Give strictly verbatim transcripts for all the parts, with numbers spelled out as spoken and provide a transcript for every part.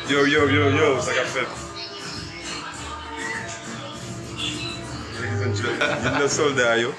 Yo, yo, yo, yo, sa k ap fèt? Youn nan sòlda yo.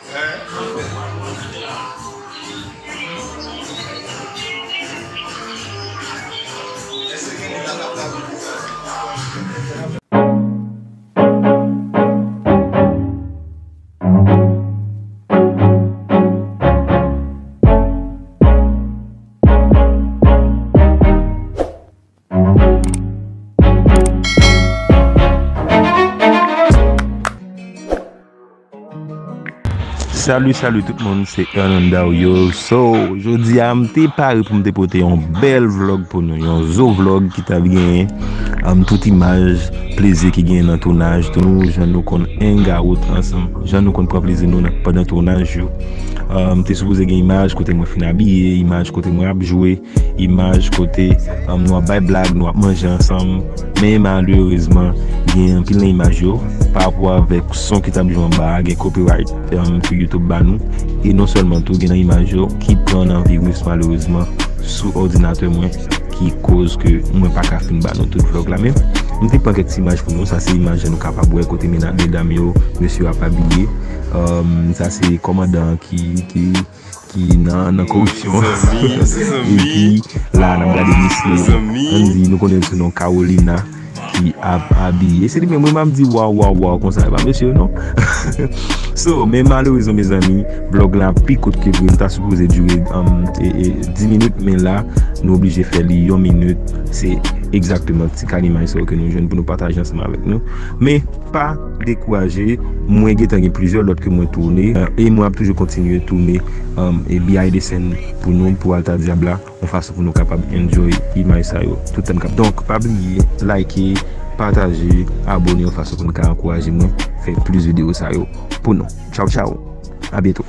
Salut, salut tout moun, se Hernando yo. So, jodi a m te pare pou m te pote yon bèl vlog pou nou, yon zo vlog ki t ap genyen, um, tout imaj, plezi ki genyen nan tounaj, tou nou, jan nou konn hang out ansanm, jan nou konn pran plezi nou nan, pandan tounaj yo. Um, te sipoze gen imaj kote mwen fin abiye, imaj kote mwen ap jwe, imaj kote, um, nou ap bay blag, nou ap manje ansanm. Men malerezman, gen anpil nan imaj yo, pa rapò avèk son ki t ap jwe anba a, gen copyright, um, pou YouTube ba nou. E non sèlman tou, gen nan imaj yo ki pran nan viris malerezman sou òdinatè mwen, ki koz ke mwen pa ka fin ba nou tout vlog la. Men, m te pran kèk ti imaj pou nou. Sa se imaj jan nou kapab wè kote mena-, medam yo, mesye yo ap abiye. Um, sa se kòmandan ki, ki ki nan, nan koripsyon an. Epi la, n ap gade mesye, ann di, nou konnen l sou non Carolina, ki ap abiye. Se li menm, wi, m ap di, waw, waw, waw, konsa, e pa mesye yo, non. So, men malerezman, mezanmi, vlog la pi kout ke vre, li ta sipoze dire, um, e, e, dis minit, men la, nou oblije fè li yon minit. Se egzakteman ti kal imaj sa yo ke nou jwenn pou nou pataje ansanm avèk nou. Men, pa dekouraje, mwen gentan gen plizyè lòt ke mwen tounen, e mwen ap toujou kontinye tounen, um, e behind the scene pou nou, pou Alta Diabla, yon fason pou nou kapab enjoy imaj sa yo tout tan k ap. Donk, pa bliye like, pataje, abone, yon fason pou nou ka ankouraje mwen fè plis videyo sa yo pou nou. Tchaw, tchaw. A byento.